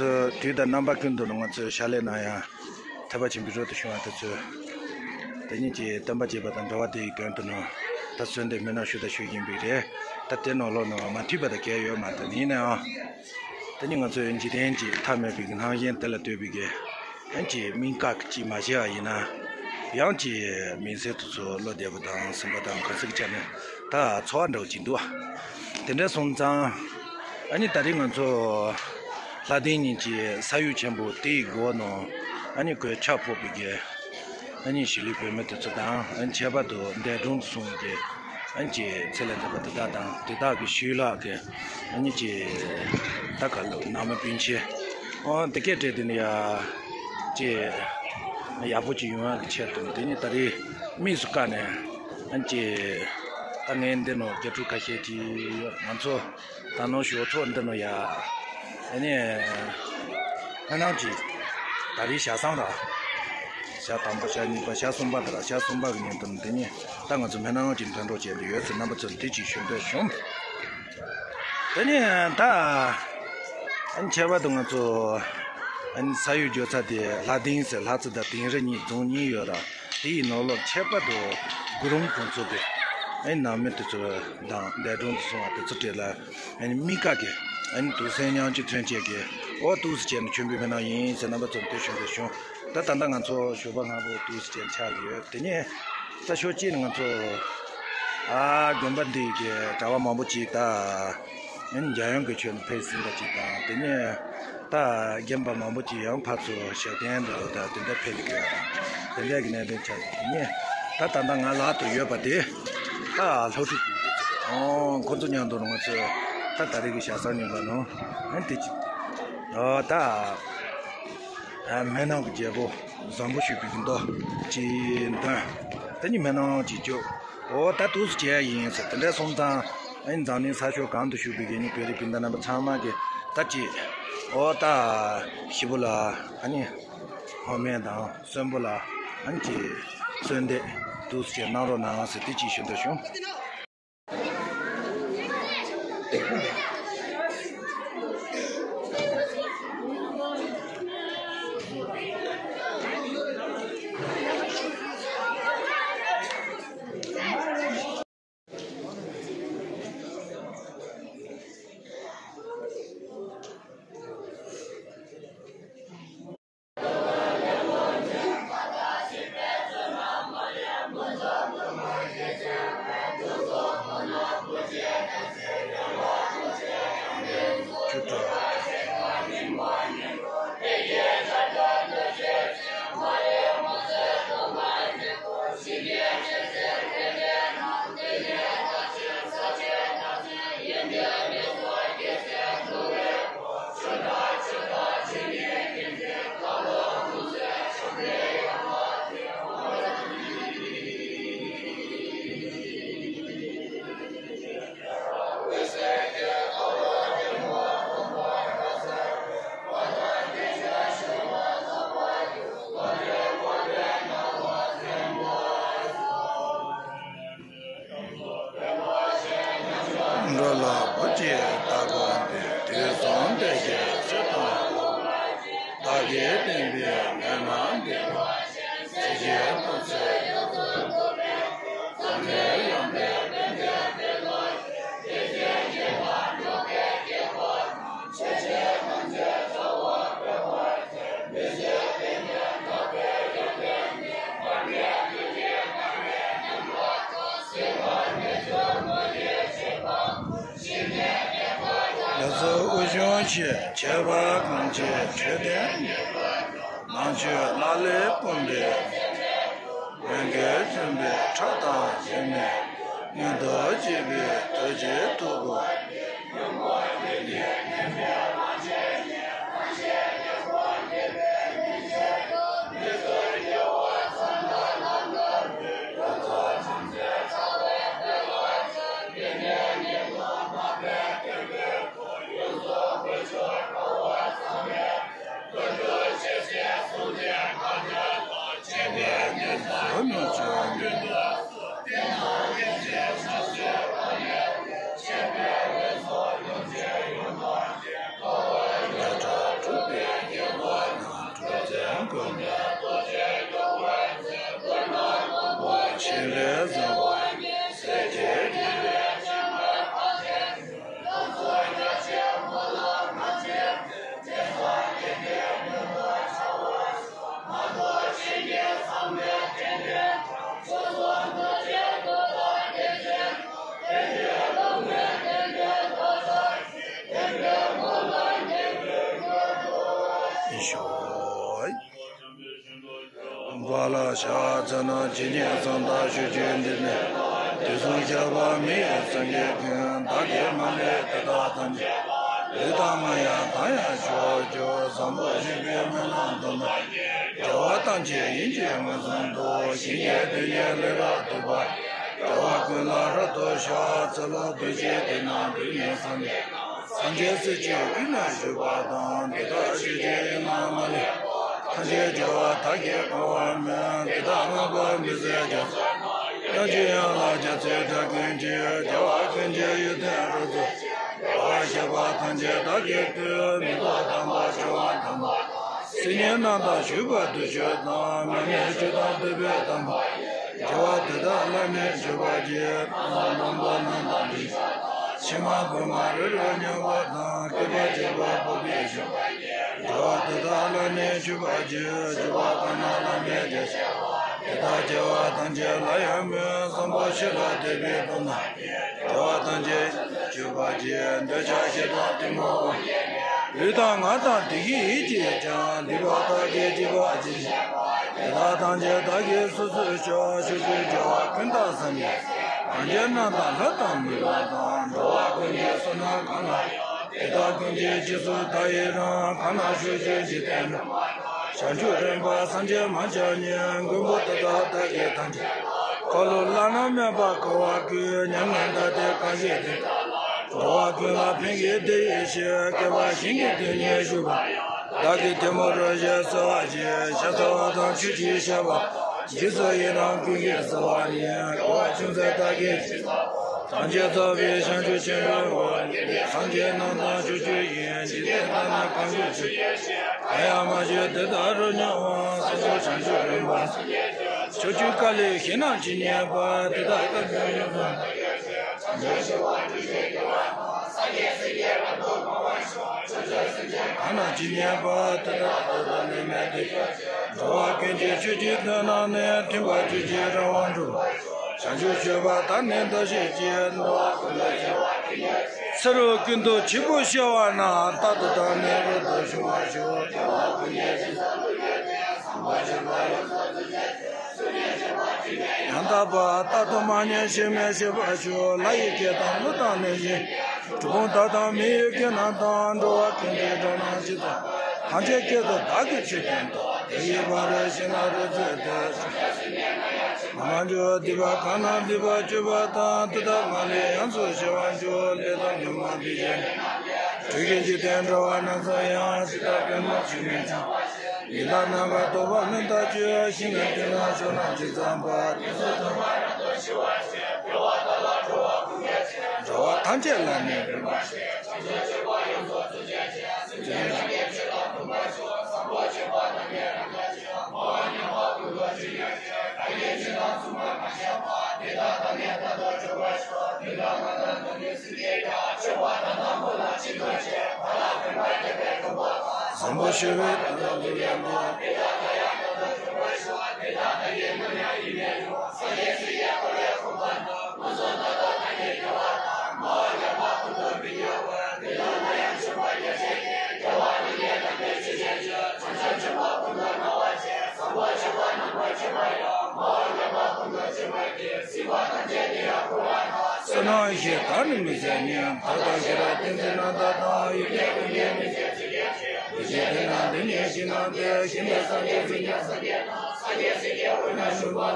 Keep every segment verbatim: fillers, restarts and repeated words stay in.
དུས་དང་རྣམ་པ་ཀུན་ཏུ་ང་ཚོའི་ཕྱག་ལས་གནང་ཡ་ཐེག་པ་ཆེན་པོའི་རོལ་དུ་ཤོང་བ་དེ་ཚོས། དེ་ཉིད་ཀྱི་སྟོན་པ་བརྒྱད་པ་དང་འབྲེལ་བ་དེའི་དོན་དུ་ནི་ད་གསོལ་འདེབས་སྨོན་ལམ་ཞུ་དང་ཞུ་བཞིན་པའི་རེད། ད་དེ་ནང་ལོགས་ནང་མ་འཐུས་པ་དང་གལ་ཡོད་མ་རེད། ཡིན་ནའང་དེ་ནི་ང་ཚོའི་འཇིག་རྟེན་གྱི་ཐ་མལ་པའི་སྣང་ཞེན་དེ་ལ་ལྟོས་པའི་གི་ཨན་གྱི་སྨིན་ཁ་གཅིག་མ་བྱས་པ་ཡིན་ན། ཡང་གཅིག་མིང་སྲིང་དེ་ཚོ་བློ་བདེ་པོ་དང་སེམས་པ་དང་ག་ཚོད་ཀྱི་ཆ་ནས་ད་ཚོར་བ་འདྲ་བོ་ཅིག་འདུག་བ། དེ་འདྲ་སོང་ཙང་ཨ་ནི་ད་རེས་ང་ཚོ་ལྷ་ལྡན་གཉིས་ཀྱི་ས་ཡུལ་ཆེན་པོ་དེའི་སྒོ་ནང་ཨ་ནི་གོས་ཆག་ཕོག་པའི་གི་ཨ་ནི་གཞིས་ལུས་བོད་མི་དེ་ཚོ་དང་ཨ་ནི་ཁྱད་པར་དུ་འདས་གྲོངས་སུ་སོང་བའི་གི་ཨ་ནི་ཀྱི་ཚེ་ལས་འདས་པ་དེ་དག་དང་དེ་དག་གི་ཤུལ་ལྷག་གི་ཨ་ནི་ཀྱི་ད་ག་ལོ་ནང་མི་སྤུན་མཆེད་ཨོ་དེ་སྐད་སྤྲད་དེ་ནི་ཡ་ཀྱི་ཡག་པོ་ཅིག་ཡོང་ཡག་གི་ཆེད་དུ་དེ་ནི་ད་རེས་དམིགས་སུ་བཀར་ནས་ཨ་ནི་ཀྱི་ད་ངས་འདི་ནང་རྒྱ་ཕྲུག་ཁ་ཤས་ཀྱིས་ང་ཚོ། ད་ནང་ཞོགས་ཚོགས་འདི་ནང་ཡ། ཨ་ནི། སྨོན་ལམ་གྱི། ད་རེས་ཞག་བཟང་ར། ཞག་དང་པོ་ཞག་གཉིས་པ་ཞག་གསུམ་པ་དང་ཞག་གསུམ་པ་གི་ཉིན་དུ་འདི་ཉིད་ད་ང་ཚོ་སྨོན་ལམ་གྱི་འདོན་གྲོགས་བྱས་འདི་ཡོད་ཚེ་རྣམ་པ་ཚོ་འདི་གཅིག་ཞུ་འདོད་བྱུང་། དེ་ནས་ད། ཨ་ནི་ཁྱད་པར་དུ་ང་ཚོ། ཨ་ནི་ས་ཡུལ་འགྱོ་ས་དེ་ལྷ་ལྡིང་ཟེར་ལྷ་རྩེ་དང་དིང་རི་གཉིས་རྫོང་གཉིས་ཡོད་ར། དེའི་ནང་ལོགས་ཁྱད་པར་དུ་གུ་རུང་ཁོང་ཚོ་གི་ཨ་ནི་ནང་མི་དེ་ཚོ་དང་འདས་གྲོངས་སུ་སོང་བ་དེ་ཚོ་གྲས་ལ་ཨ་ནི་དམིགས་བཀར་གྱི་ཨ་ནི་དུག་སེལ་མཉམ་སྤྱོད་ཐོན་སྐྱེད་ཀྱི་འོ་དུག་སེལ་བྱས་ནས་མཆོད་འབུལ་སྨོན་ལམ་ཡིན་ཟེར་རྣམ་པ་ཚོར་འདི་ཞུ་འདོད་བྱུང་། ད་ད་ལྟ་ང་ཚོ་ཞོགས་པ་སྔ་པོ་དུག་སེལ་བྱས་ཆགས་ཡོད། དེ་ནས་ད་ཕྱོགས་གཅིག་ནས་ང་ཚོ་ཨ་དགོན་པ་འདི་གི་གྲྭ་བ་མང་པོ་ཅིག་ད་ཨ་ནི་འཇམ་དབྱངས་ཀྱི་ཆོས་ལ་ཕེབས་ཟིན་པ་ཅིག་དང་དེ་ནས། ད་རྒན་པ་མང་པོ་ཅིག་ཡང་ཕར་ཚུར་ཞབས་བརྟན་འགྲོ་ད་དེ་འདྲ་ཕེབས་ཀྱི་ཡོད། དེ་འདྲ་གི་གནད་དོན་ཆགས་ཀྱི་ཡིན། ད་ད་ལྟ་ང་ལག་ཏུ་ཡོད་པ་དེ་ད་ལྷོ་ཕྲུག་ཨོ་ཁོ་ཚོ་མཉམ་དུ་ང་ཚོས་ད་ད་རེས་ཀྱི་ཞག་གསར་རྙིང་པ་ནང་ཨ་དེ་ཅི་ཨོ་ད་སྨན་ནང་གི་རྒྱལ་པོ་བཟང་པོ་ཞུ་བའི་མདོ་ཅི་འདོན་དེ་ནི་སྨན་ནང་གི་རྒྱུ། ཨོ་ད་དུས་སུ་བྱས་ཡིན་ཟེར་དེ་འདྲ་སོང་ཙང་ཨ་ནི་འཛམ་གླིང་ས་ཕྱོགས་གང་དུ་བཞུགས་པའི་གི་ནི་བོད་རིགས་སྤུན་ཟླ་རྣམ་པ་ཚང་མ་གི་ད་ཅི་ཨོ་ད་ཞི་བོ་ལ་ཨ་ནི་ཧོ་མན་དང་གསོན་པོ་ལ་ཨ་ནི་ཅི་གསོལ་འདེབས་དུས་སུ་བྱས་གནང་རོགས་གནང་ཟེར་དེ་ཅི་ཞུ་འདོད་བྱུང་། འགྲོ་ལ་བུ་གཅིག་ལྟ་དགོངས་ཏེ། དུས་གསུམ་བདེ་གཤེགས་ཚུལ་དང་པོ། བདག་གིས་བསྟན་པའི་མན་ངག་འདི། ཇི་བཞིན་ཐམས་ཅད་ཡོངས་སུ་རྫོགས་པའི། འཛམ་གླིང་ཡངས་པའི་བོད་འདིར་ཕེབས་ལོ། དེ་བཞིན་གཤེགས་པ་འགྲོ་བའི་དཀྱིལ་འཁོར། ཆོས་བྱེད་ཐམས་ཅད་རྩ་བ་འཕེལ་བར་བྱེད། མི་ཤེས་པའི་ཉོན་མོངས་པའི་ཡོན་ཏན་ནི། མར་མེ་དུད་ཀྱི་ཁ་ལས་ཉམས་པ་དང་། སྲིད་པ་འདི་ཚུ་མུ་སྟེགས་ཞི་བ། ཞི་གནས་དེ་ཁོ་ན། རྒྱ་མཚོ་དབུས་གཞུང་ཞེས་བྱ་བ་གངས་ཅན་འདྲེས་ལྡན་ཉིད། ནང་ཆོས་ལག་ལེན་སྤོང་བའི་འོད་འགེལ་འཇོམས་པའི་ཁྲག་དང་ཞལ་ནས། མངོན་རྟོགས་སྐྱེས་པའི་རྡོ་རྗེའི་ཐུགས་ཀར། ཆེ་བའི་གཟིགས་པ། བ་ལ་ཕྱག་འཚལ་ན་ཇི་སྙེད་བསམ་དང་ཞུ་རྒྱུ་འདི་ནི། དུས་གསུམ་ཁྱབ་པ་མི་ཡི་སེང་གེ་ཀུན། བདག་གིས་མ་ལུས་དེ་དག་ཐམས་ཅད། ལུས་དང་ངག་ཡིད་དང་ཡང་མཆོག་གྱུར། བཟང་པོ་སྤྱོད་པའི་སྨོན་ལམ་དུ་མ། རྒྱལ་བ་ཐམས་ཅད་ཡིད་ཀྱིས་མངོན་སུམ་དུ། ཞིང་གི་རྡུལ་སྙེད་ལེགས་པར་གཏུབས་པ། རྒྱལ་བ་ཀུན་ལ་ཕྲག་དོག་ཤོག། ཚེ་ལོ་བདུན་བརྒྱའི་དུས་ན་འབུལ་ནི་བསམ་པས། སངས་རྒྱས་སྲས་ཀྱི་དབུས་ན་བཞུགས་པ་དང་། དེ་དག་ཞིག་གི་ཡིད་ན་མ་ལུས། ཐམས་ཅད་རྒྱལ་བ་དག་གིས་གང་བར་མོས། དེ་དག་བསྔགས་པ་འབུལ་ཚུལ་རྒྱ་མཚོ། དབྱངས་ཀྱི་དབྱངས་ལ་རྒྱ་མཚོའི་སྒྲ་ཀུན་གྱིས། རྒྱལ་བ་ཀུན་གྱི་ཡིད་དོན་རབ་རྫོགས། རྒྱལ་བ་ཞབས་པད་ཐམས་ཅད་བདག་གིས་བཏུད། མི་ལྡོག་དམ་པ་ཆོས་དབང་དམ་པ། སིལ་སྙན་རྣམས་དང་བཞུགས་པ་བདུད་ཆོས་དང་། མ་རྨོས་ཆོས་དང་ཐུབ་པའི་དམ་པ། རྒྱལ་བ་དེ་དག་ལ་ནི་མཆོད་པར་བགྱི། རྣམ་པར་སྣང་མཛད་རྣམས་དང་བསྟུན། ཕྱི་མ་བོད་མ་རི་རབ་མྱུར་བ་དང་། བསྐལ་པ་བརྒྱ་པ་འཕགས་པའི་ཞིང་། རྒྱལ་བ་དེ་དག་ལ་ནི་མཆོད་པར་བགྱི། མཆོད་པ་གང་རྣམས་བླ་མེད་རྒྱ་ཆེ་བ། དེ་དག་རྒྱལ་བ་ཐམས་ཅད་ལ་ཡང་མོས། བསམ་པ་ཆེ་ལ་དད་པའི་སྟོབས་རྣམས། རྒྱལ་བ་ཐམས་ཅད་མཆོད་པར་བགྱི། འདོད་ཆགས་ཞེ་སྡང་གཏི་མུག་དབང་། ལུས་དང་ངག་དང་བདེ་གཤེགས་ཡིད་ཀྱིས་ཀྱང་། སྡིག་པ་དག་གིས་བགྱིས་པ་ཅི་བགྱིས། དེ་དག་ཐམས་ཅད་བདག་གིས་སོ་སོར་བཤགས། ཕྱོགས་བཅུའི་རྒྱལ་བ་ཀུན་བདག་བསམ་ཡས། གང་གི་རྣམ་དག་ལྷ་དང་མི་ལུས་དང་། འགྲོ་བ་ཀུན་གྱི་བསོད་ནམས་གང་ལ་ཡོད། དེ་དག་ཀུན་གྱི་རྗེས་སུ་བདག་ཡི་རང་། གང་ན་བཞུགས་ཀྱི་འཇིག་རྟེན་དྲུག་པ། བྱང་ཆུབ་རིམ་པ་སངས་རྒྱས་མ་ཆགས་ཉིད། མགོན་པོ་དེ་དག་བདག་གིས་ཐམས་ཅད། འཁོར་ལོ་བླ་ན་མེད་པ་བསྐོར་བར་བསྐུལ། མྱ་ངན་འདའ་སྟོན་གང་བཞེད་དེ། འགྲོ་བ་ཀུན་ལ་ཕན་གྱི་བདེ་བའི་ཕྱིར། བསྐལ་པ་ཞིང་གི་རྡུལ་སྙེད་བཞུགས་པ། བདག་གིས་ཐལ་མོ་སྦྱར་ཞིང་གསོལ་བ་བཞེས། ཕྱག་འཚལ་བ་དང་མཆོད་ཅིང་བཤགས་པ། རྗེས་སུ་ཡི་རང་ཀུན་གྱིས་གསོལ་བ་ནི། དགེ་བ་ཅུང་ཟད་བདག་གིས་ཐམས་ཅད་རྫོགས་པའི་བྱང་ཆུབ་ཆེན་པོའི་འོད། སངས་རྒྱས་རྣམས་དང་ཕྱོགས་བཅུ་ཡི། འཇིག་རྟེན་དག་ན་གང་བཞུགས་ཆོས། གང་ཡང་མ་བྱོན་དེ་དག་རབ་མྱུར་འོང་། སངས་རྒྱས་བྱང་ཆུབ་རིམ་པ། ཕྱོགས་བཅུའི་བཀའ་ལས་གཞན་རྣམས་ཇི་སྙེད་པ། དེ་དག་ཐམས་ཅད་ཡོངས་སུ། གང་རྣམས་ཇི་སྙེད་པ། དེ་དག་ཐོབ་ཐང་ལས་མེད་དེ། འགྲོ་བ་ཀུན་གྱི་ཆོས་ཀྱི་དོན་རྣམས་ནི། མཐུན་པར་གྱུར་ཅིང་རང་དབང་འགྲུབ། བྱང་ཆུབ་སྤྱོད་པ་དག་ནི་བདག་བཞེད་ཅིང་། འགྲོ་བ་ཀུན་ལ་སྐྱོན་བ་ཀུན་ཉེས་ཤིང་། ཚེ་རབས་ཀུན་ཏུ་བྱིས་པ་སྐྱེ་བ་ན། རྟག་ཏུ་བདག་ནི་རབ་ཏུ་བྱུང་བར་ཤོག། སྐྱོན་བ་ཀུན་ཉེས་ཤིང་། བསམ་དུ་ཡོད་དེ། བཟང་པོ་སྤྱོད་པ་ཡོངས་སུ་རྫོགས་བྱེད་ཅིང་། ཚུལ་ཁྲིམས་སྤྱོད་པ་ཇི་སྙེད་ཡོད། ཡང་དག་པར་རྟག་ཏུ་མ་ཉེས་ཤིང་མི་ཤེས་པར་ཤོག། ལྷ་ཡི་སྐད་དང་ཀླུ་དང་གནོད་སྦྱིན། གྲུལ་བུམ་དག་དང་མི་ཡི་སྐད་རྣམས་དང་། འགྲོ་བ་ཀུན་གྱི་སྒྲ་རྣམས་ཇི་ལྟ། ཐམས་ཅད་སྐད་དུ་བདག་གིས་ཆོས་བསྟན་ཏོ། དེ་ཡི་བར་དུ་གཞན་ལ་རབ་བརྗོད་དེ། མ་འཇོག་སྡིག་པ་གང་རྣམས་སྡིག་པ་སྤྱོད་པ་དང་། དེ་དག་མ་ལུས་ཡོངས་སུ་ཤེས་པར་འགྱུར། ལས་དང་ཉོན་མོངས་པའི་གཞན། འགྲོ་ཀུན་འཇིག་རྟེན་འགྲོ་བ་རྣམས་སུ་ཡང་། ཇི་ལྟར་པདྨོ་ཆུ་མིག་འཕྱང་བ་ཞིག། ཡིད་ལ་རྣམ་པར་རྟོག་པ་མི་རྟག་སྤྱོད། ཞིང་ལས་འདས་ན་ཕྱོགས་རྣམས་ཇི་ཙམ་པ། དེ་ཚུལ་མཐོང་བ་རབ་ཏུ་ཞི་བར་བྱེད། འགྲོ་བ་དག་ལ་འགྲོ་བ་ཀུན་དགའ་ཞིང་། འགྲོ་བ་ཐམས་ཅད་ལ་ནི་ཕན་པར་བྱེད། བྱང་ཆུབ་སྤྱོད་པ་ཡོངས་སུ་རྫོགས་བྱེད་ཅིང་། སེམས་ཅན་ཐམས་ཅད་ཆོས་དང་མཐུན་པར་ཤོག། བཟང་པོ་སྤྱོད་པ་རྣམས་ནི་རབ་བརྟན་ཅིང་། སྨྲ་བ་མྱང་བ་ཀུན་ཏུ་སྤྱོད་ཉོག་ཅིང་། བདག་གིས་ཇི་ལྟར་གསུངས་པ་མ་བྱས་པ། དེ་དག་ཐ་མལ་རྟག་ཏུ་སྤྱོད་པར་ཤོག། དུས་དང་རྣམ་པ་དང་དུས་ཀྱི་སེམས་ཅན་དག། སྤྱོད་པ་དང་དང་པོ་ལ་ཅི་ལྟར་བྱེད། བར་ལ་ཕན་པར་བྱེད་པའི་གོ་འཕང་དང་། བཟང་པོ་སྤྱོད་པའི་དོན་དམ་དུ་ཡང་དག། དེ་དག་ཐ་ཡང་རྟག་ཏུ་སྤྱོད་པར་ཤོག། དེ་དག་བདག་གིས་ནམ་ཡང་ཡིད་མི་རུང་། སངས་རྒྱས་སྲས་ཀྱིས་བསྐོར་བའི་གོ་འཕང་དང་། མངོན་སུམ་རྟག་ཏུ་བདག་གིས་རྒྱལ་བ་དང་། སྨྲ་བ་མྱང་བ་ཀུན་ཏུ་མི་སྐྱོ་བར། དེ་དག་ན་ཡང་སྤྱོད་པ་རྒྱ་ཆེ་ཞིང་། རྒྱལ་བ་རིགས་ཀྱི་བདག་པོས་ཆོས་བྱེད་ཅིང་། བྱང་ཆུབ་སྤྱོད་པ་ཀུན་ཏུ་སྨྲ་བར་བྱེད། བཟང་པོ་སྤྱོད་པ་རྣམ་པར་སྤྱོད་པ་ཡང་། སྨྲ་བ་མྱང་བ་ཀུན་ཏུ་སྤྱོད་པ་སྟེ། སྲིད་པ་ཐམས་ཅད་དེ་ཡང་བསྐོར་བ་ན། བསོད་ནམས་ཞེས་བདག་ནི་མི་ཟད་ཉིད། མཐའ་དག་ཤེས་རབ་ཏིང་འཛིན་རྣམ་དག་དང་། ཡོན་ཏན་ཀུན་གྱི་མི་ཟད་ཚིག་གིས་བརྗོད། དེ་ལྟར་ན་འདི་ཉིད་ཞིང་རྣམས་ཏེ། ཞིང་དེར་སངས་རྒྱས་ཚིག་ཀྱང་སངས་རྒྱས་དང་། སངས་རྒྱས་སྲས་ཀྱི་དབུས་ན་བཞུགས་པ་ལ།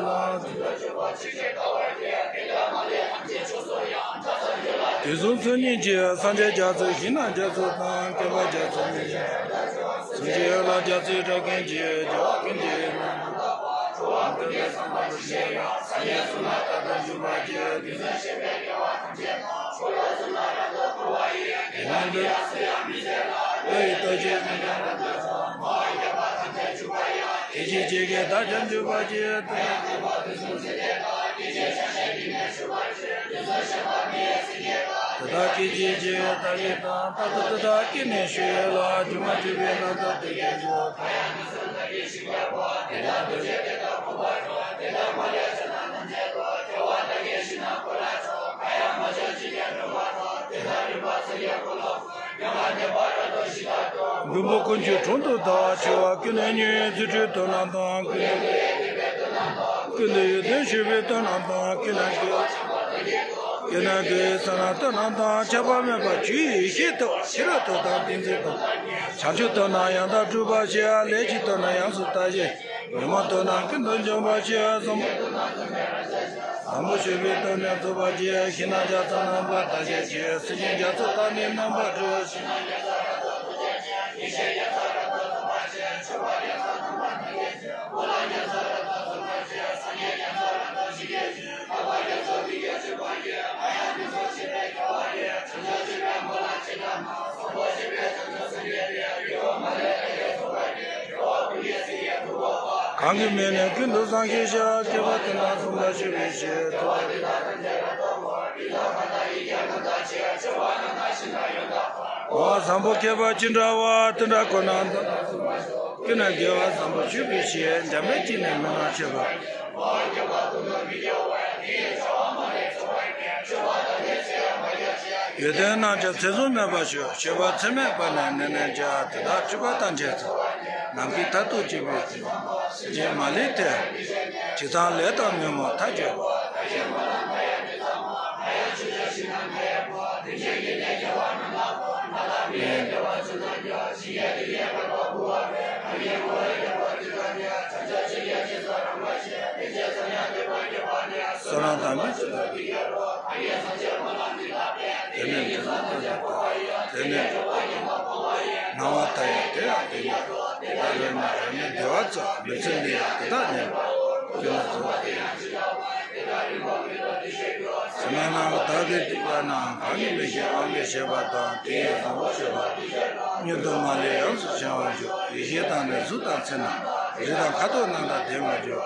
དུས་གསུམ་ཚུལ་གཉིས་ཀྱི་སངས་རྒྱས་རྒྱ་མཚོའི་ཞིང་རྣམས་རྒྱ་མཚོ་དང་། བསྐལ་པ་རྒྱ་མཚོའི་མི་ཟད་རྒྱ་མཚོ། སངས་རྒྱས་ལ་རྒྱ་མཚོའི་སྒྲ་ཀུན་གྱིས། རྒྱལ་བ་ཀུན་གྱི་ཡིད་ལ་ནི་བདག་པོ། འགྲོ་བ་ཀུན་གྱི་བསམ་པ་ཇི་བཞིན་དུ། སངས་རྒྱས་གསུང་ལ་རྟག་ཏུ་འཇུག་པར་བགྱི། དེ་ཚུལ་ཤེས་པའི་རྒྱལ་བ་ཐམས་ཅད་དང་། འཁོར་ལོ་གསུམ་ལ་རབ་ཏུ་བསྐོར་བ་ཡི། དེ་ཡང་དེ་ཡང་སུ་ཡང་མི་ཟད་ལ། ལྷ་ཡི་རྟག་བརྒྱད་ཀུན་ཀྱང་རབ་ཏུ་འཇུག། སྨྲ་བའི་རྒྱལ་པོ་ཐམས་ཅད་འཇུག་པ་ཡང་། སྐད་ཅིག་གཅིག་གིས་བདག་ཀྱང་འཇུག་པར་བྱེད། དེ་དག་སྐད་ཅིག་གཅིག་གིས་བདག་གིས་དང་། ད་ལྟ་དེ་དག་གིས་ནི་ཞུ་ཡས་ལ། སྒྱུ་མ་བྱས་པའི་རྣམ་ཐར་དེ་སྐད་ཅེས། མགོན་པོ་ཀུན་གྱི་དྲུང་དུ་བདག་ཆེ་བ། ཀུན་ནས་ཉོན་མོངས་རྫུ་འཕྲུལ་དོན་རྣམས་དང་། ཀུན་ནས་ཡོན་ཏན་ཞུས་པའི་དོན་རྣམས་དང་། ཀུན་ནས་དགེ་བ་ཀུན་ནས་དགེ་བའི་བསོད་ནམས་དོན་རྣམས་དང་། ཁྱབ་པ་མེད་པར་ཆོས་ཡེ་ཤེས་ལྟ་བ་ཤེས་རབ་ཏུ་དང་ཏིང་འཛིན་དང་། བྱང་ཆུབ་དོན་རྣམས་ཡང་དག་སྒྲུབ་པར་བྱེད། ལས་ཀྱི་དོན་རྣམས་ཡོངས་སུ་དག་བྱེད། ཉོན་མོངས་དོན་རྣམས་ཀུན་ཏུ་འཇོམས་པར་བྱེད། བཟང་པོ་ཞུས་པའི་དོན་ནི་རྫོགས་པར་བྱེད། ཕྱི་ནང་རྒྱ་མཚོ་རྣམ་པར་དག་བྱེད་ཅིང་། སེམས་ཅན་རྒྱ་མཚོ་དག་ནི་རྣམ་པར་སྒྲོལ། གང་གི་མིང་ནི་ཀུན་ཏུ་བཟང་ཞེས་བྱ། མཁས་པ་དེ་དག་གསུངས་པ་ཞུས་པའི་ཕྱིར། བསྔོ་བ་བཟང་པོ་མཁས་པ་ཅི་འདྲ་བ། དེ་འདྲ་ཁོ་ན་དང་། ཀུན་ནས་དགེ་བ་བཟང་པོ་ཞུས་པའི་ཕྱིར། འཇམ་དཔལ་གྱིས་ནི་མི་སྣང་མཆོད་པ། ཡོན་ཏན་རྣམས་ཀྱང་ཚད་བཟུང་མེད་པར་ཞུ། མཆོད་པ་ཚད་མེད་པ་ནི་ནན་ནན་བྱ། དེ་དག་མཆོད་པ་ཐམས་ཅད་ཚོགས། ནམ་མཁའི་མཐར་ཐུག་ཅེས་པའི་ཚིག། སེམས་ཅན་མ་ལུས་དེ། ཇི་ཙམ་ལས་དང་ཉོན་མོངས་མཐར་གྱུར་པ། བསོད་ནམས་དང་མི་ཚེ་ལ། དེ་ནས་འབྲས་བུ་ཐོབ་པ་དང་། དེ་ནས་སྣང་བ་མཐའ་ཡས་དེ་ཡང་དེ་ཉིད་དོ། དེ་དག་ལས་ནི་རབ་གནས་བདེ་བ་སྩོལ། མི་ཚེ་འདི་ཡང་དེ་དག་ཉིད་དོ། ཀུན་ལ་སོགས་པ་དེ་ཡང་ཇི་ལྟ་བ། དེ་དག་རིམ་པ་མི་ལྡོག་དེ་ཤེས་གྱུར། ཚད་མེད་རྣམས་ཀྱི་བདག་དེ་སྡིག་པ་རྣམས། གང་གིས་མི་ཤེས་དབང་གིས་ཤེས་པ་དང་། དེ་ཡི་བཟང་པོ་སྤྱོད་པ་མྱུར་དུ་མ་ལུས་ཡོངས་སུ་བྱང་བར་འགྱུར། ཡེ་ཤེས་དང་ནི་གཟུགས་དང་ཚེ་རྣམས། རིགས་དང་ཁ་དོག་རྣམས་དང་ལྡན་པར་འགྱུར།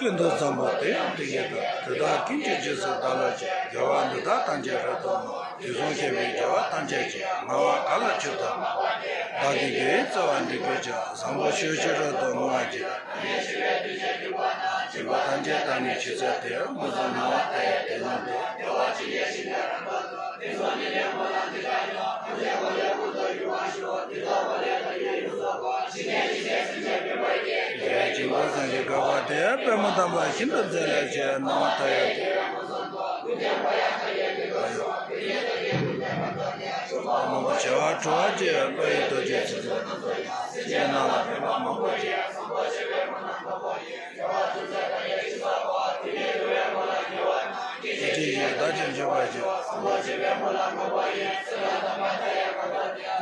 ཀུན་ཏུ་བཟང་པོ་དེ་ཡང་དེ་ཉིད་དོ། དེ་དག་ཀུན་གྱི་རྗེས་སུ་བདག་སློབ་ཅིང་། དགེ་བ་འདི་དག་ཐམས་ཅད་རབ་ཏུ་བསྔོ། དུས་གསུམ་གཤེགས་པའི་རྒྱལ་བ་ཐམས་ཅད་ཀྱིས། ངག་དབང་གང་ལ་མཆིས་དང་། བདག་གིས་དགེ་བའི་རྩ་བ་འདི་བསྐུལ་ཀྱང་། བཟང་པོ་ཕྱོགས་བཅུར་རབ་ཏུ་བསྔོ་བར་བགྱི། སྦྱིན་པ་ཐམས་ཅད་བདག་ནི་ཆུད་ཟོས་ཏེ། མངོན་སུམ་སྣང་བ་མཐའ་ཡས་དེ་ཉིད་དོ། དགེ་བའི་སྦྱིན་པ་བཟང་ཞིང་དགའ་བ་དེ། པདྨོ་དམ་པ་ཤིན་ཏུ་མཛེས་ལ་ཕྱིན། སྣང་བ་མཐའ་ཡས་དེ། མང་པོ་བྱེ་བ་དྲུག་བརྒྱའི། དཔལ་ཡུལ་རྡོ་རྗེ་ཚེ་བཙུན་སེམས་ཅན་རྣམས་ལ་ཕན་པ་མང་པོ་བྱེད། དེ་ཡི་བདག་ཀྱང་འཇུག་པར་བྱེད།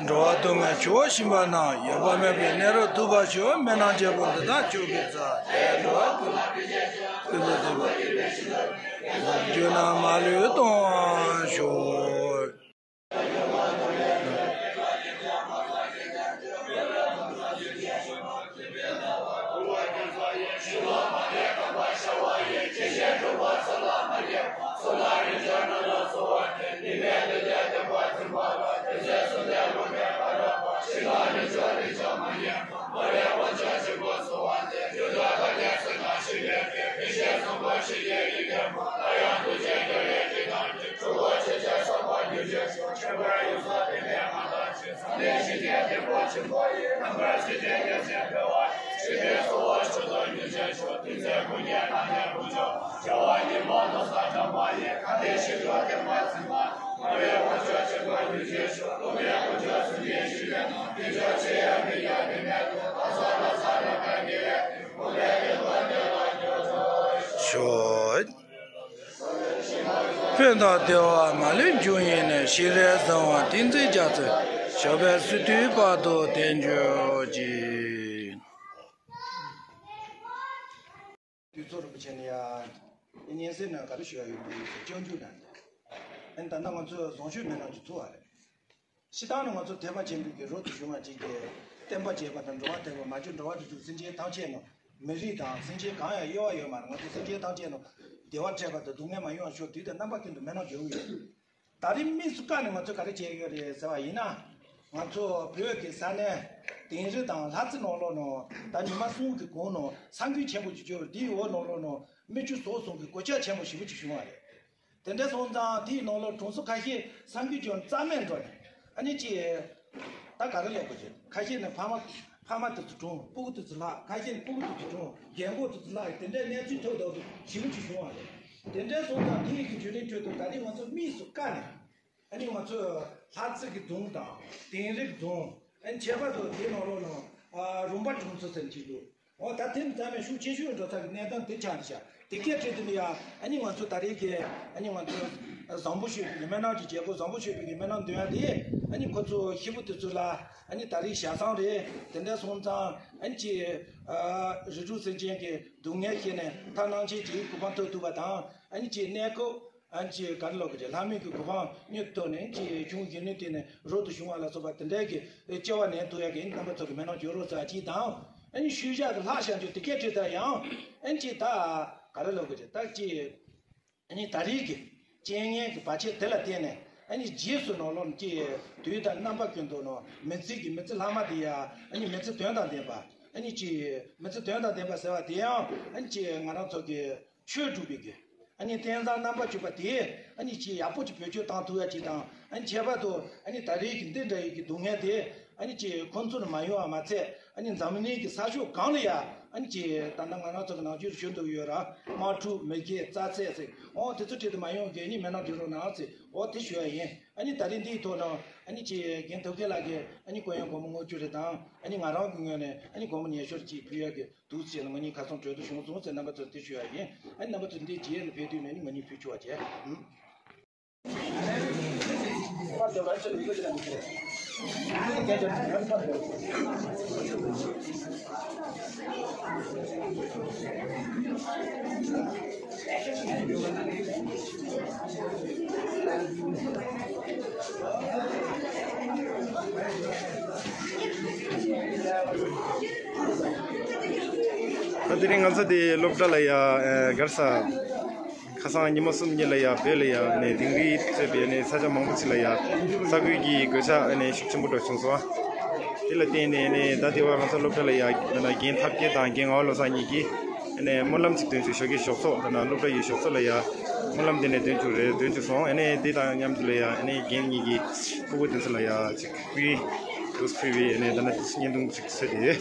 འགྲོ་བ་སྡུག་བསྔལ་ཆུ་བོ་ཞིམ་པ་རྣམས། ཡོད་པ་མེད་པའི་གནས་རབ་ཐོབ་པར་ཤོག་མི་ནག་རྒྱལ་པོ་འདི་དག་མཆོག་གི་རྩ། དེ་འགྲོ་བ་ཀུན་ལ་ཕན་བྱེད་ཅིང་། ཀུན་ཏུ་བཟང་པོ་སྤྱོད་པའི་ཕྱིར། རྒྱུ་རྣམས་མ་ལུས་གཏོང་བར་ཤོག་ཕན་དང་བདེ་བ་མ་ལུས་འབྱུང་བའི་གནས། ཤེས་རབ་གསང་བ་ཏིང་འཛིན་རྒྱ་མཚོའི། ཞབས་པད་སྲིད་མཐའི་བར་དུ་བརྟན་གྱུར་ཅིག། དུས་ཚོད་རིང་པོ་བྱས་ནས་ཡ། སྙན་སེང་ནང་ག་རེ་ཞུ་ཡ་ཡོད་པའི་སྐྱོན་བརྗོད་གནང་འདུག་ཨ་ནི་ད་ལྟ་ང་ཚོས་བཟང་སྤྱོད་སྨོན་ལམ་གྱི་ཚུལ་བ་རེད། སྤྱིར་བཏང་ནི་ང་ཚོ་ཐེག་པ་ཆེན་པོའི་གི་རབ་ཏུ་བྱུང་བ་ཅིག་གི་བསྟན་པ་རྒྱས་པ་དང་འགྲོ་བ་བདེ་བ་མ་གྱུར་འགྲོ་བ་རིགས་དྲུག་སེམས་ཅན་ཐམས་ཅད་ནི་མི་རིགས་དང་སེམས་ཅན་གང་ཡང་དབྱེ་བ་ཡོད་མ་རེད། ང་ཚོ་སེམས་ཅན་ཐམས་ཅད་ནི་བདེ་བ་འཕྲད་པ་དང་སྡུག་བསྔལ་མ་ཡོང་བ་ཤོག་དུས་དང་རྣམ་པ་ཀུན་ཏུ་སྨོན་ལམ་རྒྱག་གི་ཡོད། ད་རེས་དམིགས་སུ་བཀར་ནས་ང་ཚོས་ག་རེ་བྱས་ཡོད་རེད་ཟེར་བ་ཡིན་ན། ང་ཚོ་བོད་ཀྱི་ས་གནས་དིང་རི་དང་ལྷ་རྩེ་ནང་ལོགས་ནང་ད་ཉི་མ་གསུམ་གྱི་གོང་ནང་ས་འགུལ་ཆེན་པོ་ཅིག་བྱུང་བ་དེའི་འོག་ནང་ལོགས་ནང་མི་བཅུ་ཟུང་གི་གོད་ཆག་ཆེན་པོ་ཞེ་པོ་ཅིག་བྱུང་བ་རེད། དེ་འདྲ་སོང་ཙང་དེའི་ནང་ལོགས་གྲོང་ཚོ་ཁ་ཤས་ས་འགུལ་བྱུང་རྩ་མེད་འགྲོ་ནས་ཨ་ནི་ཅི། ད་ག་རེ་ལབ་དགོས་ཀྱི། ཁ་ཤས་ནི་ཕ་མ་ཕ་མ་དེ་ཚོ་གྲོངས། སྤུ་གུ་དེ་ཚོ་ལྷག་ཁ་ཤས་ནི་སྤུ་གུ་དེ་ཚོ་གྲོངས། རྒན་གོག་དེ་ཚོ་ལྷག་དེ་འདྲའི་གནས་ཚུལ་ཐོན་འདུག་ཞེ་པོ་ཅིག་བྱུང་བ་རེད། དེ་འདྲ་སོང་ཙང་དེའི་གི་བརྒྱུད་རིམ་ཁྲོད་དུ་ད་རེས་ང་ཚོ་དམིགས་སུ་བཀར་ནས། ཨ་ནི་ང་ཚོ་ལྷ་རྩེ་གི་རྫོང་དང་དིང་རི་གི་རྫོང་། ཨ་ནི་ཁྱད་པར་དུ་དེའི་ནང་ལོགས་ནང་ཨ་རོང་པ་གྲོང་ཚོ་ཟེར་གྱི་འདུག་འོ་ད་དེ་ནི་ད་ནི་ཤུགས་ཆེ་ཤོས་འགྲོ་ས་གི་གནས་སྟངས་དེ་ཆགས་འདུག་ཤག་དེ་སྐད་བྲིས་དུས་ནི་ཡ་ཨ་ནི་ང་ཚོ་ད་རེས་ཀྱི་ཨ་ནི་ང་ཚོ་བཟང་པོ་ཞུས་པའི་སྨོན་ལམ་གྱི་རྒྱལ་པོ་བཟང་པོ་ཞུས་པའི་སྨོན་ལམ་འདོན་ཡ་དེ་ཨ་ནི་ཁོ་ཚོ་ཤི་བོ་དེ་ཚོ་ལ་ཨ་ནི་ད་རེས་ཞག་བཟང་རེད། དེ་འདྲ་སོང་ཙང་ཨ་ནི་ཅི་རིགས་དྲུག་སེམས་ཅན་གྱི་སྡུག་བསྔལ་ཁྱེར་ནས་ཐར་སྣང་ཆེན་གྱི་གོ་འཕང་ཐོབ་ཐུབ་པ་དང་ཨ་ནི་ཅི་གནས་སྐབས། ཨ་ནི་ཅིག་ག་རེ་ལབ་དགོས་ཀྱི། ལྷ་མོའི་གི་གོ་འཕང་མྱུར་ཐོབ་ནས་ཅིག་གཞུང་གཞོན་ནུ་དེ་ནས་རབ་ཏུ་བྱུང་བ་ལ་སོགས་པ་དེ་འདྲའི་གི་སྐྱེ་བ་ནས་ཐོབ་ཡ་གི་རྣམ་པ་ཚོ་གི་སྨོན་ལམ་རྒྱག་རོགས་ཟེར་ཅིག་དང་། ཨ་ནི་ཤུལ་བཞག་གི་ལྷག་བཞག་རྒྱུ་དེ་སྐད་བྲིས་ད་ཡང་ཨ་ནི་ཅིག་ད་ག་རེ་ལབ་དགོས་ཀྱི། ད་ཅིག་ཨ་ནི་ད་རེས་ཀྱི་རྐྱེན་ངན་གྱི་བར་ཆད་དེ་ལ་བརྟེན་ནས་ཨ་ནི་རྗེས་སུ་ནང་ལོགས་ཀྱི་དུས་དང་རྣམ་པ་ཀུན་ཏུ་ནང་མི་ཚེ་གི་མི་ཚེ་ལྷག་མ་དེ་ཡ་ཨ་ནི་མི་ཚེ་དོན་དང་ལྡན་པ། ཨ་ནི་ཅིག་མི་ཚེ་དོན་དང་ལྡན་པ་ཟེར་བ་དེ་ཡང་ཨ་ནི་ཅིག་ང་རང་ཚོ་གི་ཆོས་སྒྲུབ་པའི་གི་ཨ་ནི་རྟེན་བཟང་རྣམ་པ་བཅུ་པ་དེ་ཨ་ནི་ཅིག་ཡག་པོ་ཅིག་བེད་སྤྱོད་བཏང་ཐུབ་ཡ་ཅིག་དང་། ཨ་ནི་ཁྱད་པར་དུ་ཨ་ནི་ད་རེས་ཀྱི་འདི་འདྲ་ཡི་གི་སྡུག་བསྔལ་དེ་ཨ་ནི་ཅིག་ཁོང་ཚོ་ནི་མ་ཡོང་བ་མ་ཚད། ཨ་ནི་འཛམ་གླིང་གི་ས་ཕྱོགས་གང་ལ་ཡ་ཨ་ནི་ཅིག་ད་ལྟ་ང་རང་ཚོ་གི་ནང་ཆོས་ཞུ་འདུག་ཡོད་ར། དམག་འཁྲུག་མེ་ཁྱེར་རྩྭ་ཚད་ཟེར་འོ་དེ་ཚོ་གྲས་དུ་མ་ཡོང་གི་ཨ་ནི་སྨོན་ལམ་རྒྱག་རོགས་གནང་ཟེར་འོ་དེ་ཞུ་ཡ་ཡིན། ཨ་ནི་ད་རེས་འདིའི་ཐོག་ནང་ཨ་ནི་ཅིག་རྒན་ཐུབ་རྒྱལ་ལགས་ཀྱིས་ཨ་ནི་སྐུ་ཡོན་སྒོར་མོ་ལྔ་བཅུ་རེ་དང་ཨ་ནི་ང་རང་གི་ངོས་ནས་ཨ་ནི་སྒོར་མོ་ཉི་ཤུ་རེ་ཅིག་ཕུལ་ཡ་གི་འདུག་ཟེར་ནས་ང་གཉིས་ཁ་སང་གྲོས་བསྡུར་བྱུང་སོང་ཟེར་རྣམ་པ་ཚོར་འདི་ཞུ་ཡ་ཡིན། ཨ་ནི་རྣམ་པ་ཚོ་འདི་རྗེས་ནས་ཕེབས་དུས་ནས་ནི་ང་གཉིས་ཕུལ་ཆོག་པ་བྱས། ད་དེ་རིང་ང་ཚོ་དེ་སློབ་གྲྭ་ལ་ཡ་གར་ས་ཁ་སང་ཉི་མ་གསུམ་གཉིས་ལ་ཡ་བོད་ལ་ཡ་ནས་དིང་རི་གཙོས་པའི་ནས་ས་ཆ་མང་པོ་ཅིག་ལ་ཡ་ས་ཁུལ་གྱི་གོད་ཆག་ནས་ཤུགས་ཆེན་པོ་འགྲོ་བྱུང་སོང་། དེ་ལ་བརྟེན་ནས་ནས་ད་དེ་བ་ང་ཚོ་སློབ་གྲྭ་ལ་ཡ་ད་ན་རྒན་ཐབས་མཁས་དང་རྒན་ངག་དབང་བློ་བཟང་གཉིས་ཀྱིས་ནས་སྨོན་ལམ་ཅིག་འདོན་བྱུང་། ཞོགས་ཀའི་ཞོགས་ཚོགས་ད་ན་སློབ་གྲྭ་ཡི་ཞོགས་ཚོགས་ལ་ཡ་སྨོན་ལམ་དེ་ནས་འདོན་བྱུང་རེད། འདོན་བྱུང་སོང་། ཨ་ནས་དེ་དང་མཉམ་དུ་ལ་ཡ་ཨ་ནས་རྒན་གཉིས་ཀྱིས་སྤུ་གུ་དེ་ཚོ་ལ་ཡ་ཅིག་ཕུལ། དུས་ཕུལ་བའི་ཨ་ནས་ད་ནི་བརྙན་ཐུང་ཅིག་བཟོས་ཏེ།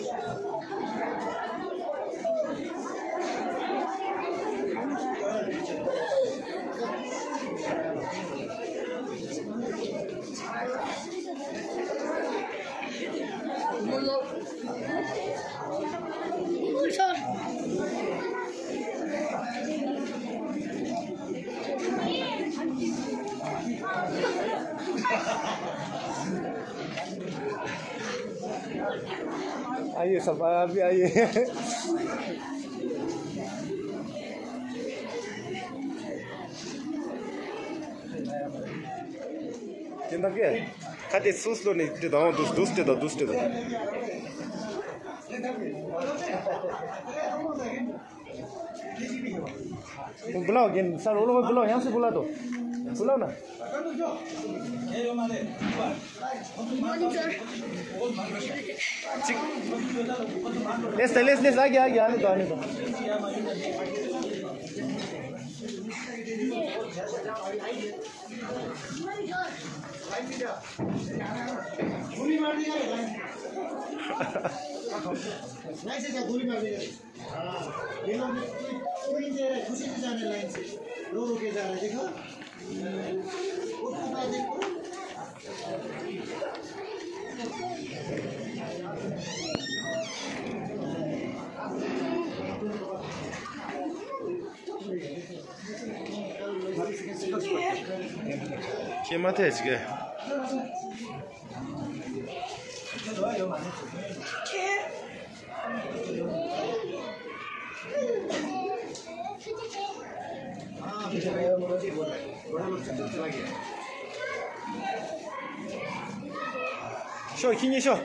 आइए सब, आप भी आइए। चिंता क्या है? खाते सूस लो नहीं, दे दो, दूस, दूस दे दो, दूस दे दो। बुलाओ, गेंद, सर, वो लोग को बुलाओ, यहाँ से बुला दो। बुलाओ ना। Yes, sir. Yes, yes, आ गया, आ गया, आने दो, आने दो। गोली मार दिया है, लाइन से। लाइन से जा, गोली मार दिया। हाँ, ये लोग पूरी, पूरी दे रहे, खुशी से जा रहे लाइन से। रो रो के जा रहे, देखो। उसको क्या देखो? ཁྱེད་མ་ཐད་ཅིག་ཤོག་ཁྱེད་གཉིས་ཤོག